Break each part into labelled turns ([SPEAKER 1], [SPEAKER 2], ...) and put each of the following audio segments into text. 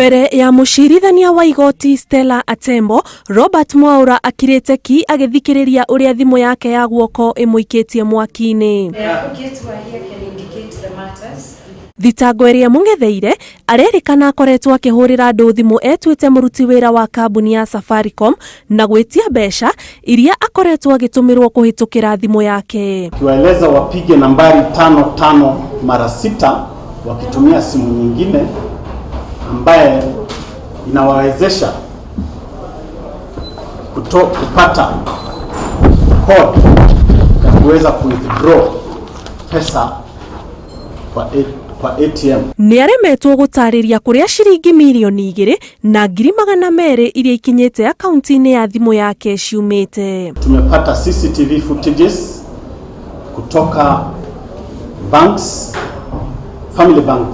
[SPEAKER 1] Mbere ya mũcirithania wa igoti Stella Atembo, Robert Mwaura akirĩte ki agĩthikĩrĩria ũrĩa thimũ yake ya guoko ĩmũikĩtie mwaki-inĩ.
[SPEAKER 2] The advocates who are here can indicate the matters.
[SPEAKER 1] Thitango ĩrĩa mũng'etheire arerĩkana akoretwo akĩhũrĩra andũ thimũ etuĩte mũruti wĩra wa kambuni ya Safaricom na gwĩtia mbeca iria akoretwo agĩtũmĩrwo kũhĩtũkĩra thimũ yake.
[SPEAKER 3] Akiwaeleza wapige nambari 55 mara 6 wakitumia simu nyingine ambaye inawawezesha kupata code ya kuweza kuwithdraw pesa kwa ATM.
[SPEAKER 1] Nĩ aremetwo gũtarĩria kũrĩa ciringi 2,200,000 iria ikinyĩte akaunti-inĩ ya thimũ yake ciumĩte.
[SPEAKER 3] Tumepata CCTV footages kutoka banks, Family Bank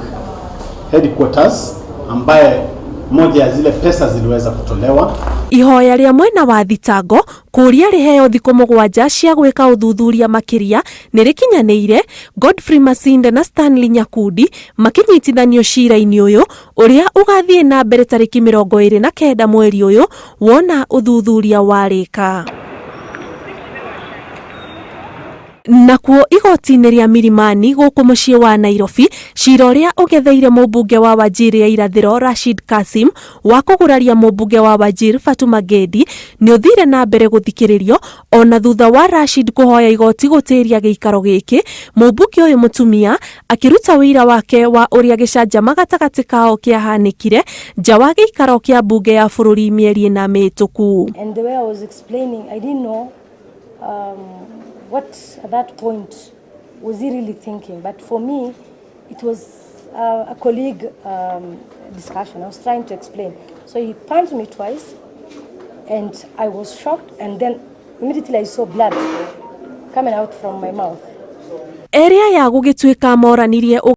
[SPEAKER 3] headquarters ambaye moja ya zile pesa ziliweza kutolewa.
[SPEAKER 1] Ihoya rĩa mwena wa thitango kũria rĩheo thikũ 7 cia gwĩka ũthuthuria makĩria nĩ rĩkinyanĩire, Godfrey Masinde na Stanley Nyakundi makĩnyitithanio cira-inĩ ũyũ ũrĩa ũgathiĩ na mbere tarĩki 29 mweri ũyũ wona ũthuthuria warĩka. Nakuo igoti-inĩ rĩa Milimani gũkũ mũciĩ wa Nairobi, cira ũrĩa ũgetheire mũmbunge wa Wajir ya irathĩro Rashid Kasim wa kũguraria mũmbunge wa Wajir Fatuma Gedi nĩ ũthire na mbere gũthikĩrĩrio ona thutha wa Rashid kũhoya igoti gũtĩria gĩikaro gĩkĩ. Mũmbunge ũyũ mũtumia akĩruta wĩira wake wa ũrĩa gĩcanjama gatagatĩ kao kĩahanĩkire nja wa gĩikaro kĩa mbunge ya bũrũri mĩeri 4 mĩhĩtũku.
[SPEAKER 4] And the way I was explaining, I didn't know what at that point was he really thinking. But for me, it was a colleague discussion. I was trying to explain. So he punched me twice, and I was shocked. And then immediately I saw blood coming out from my mouth.
[SPEAKER 1] Erĩ aya gũgĩtuĩka moranirie.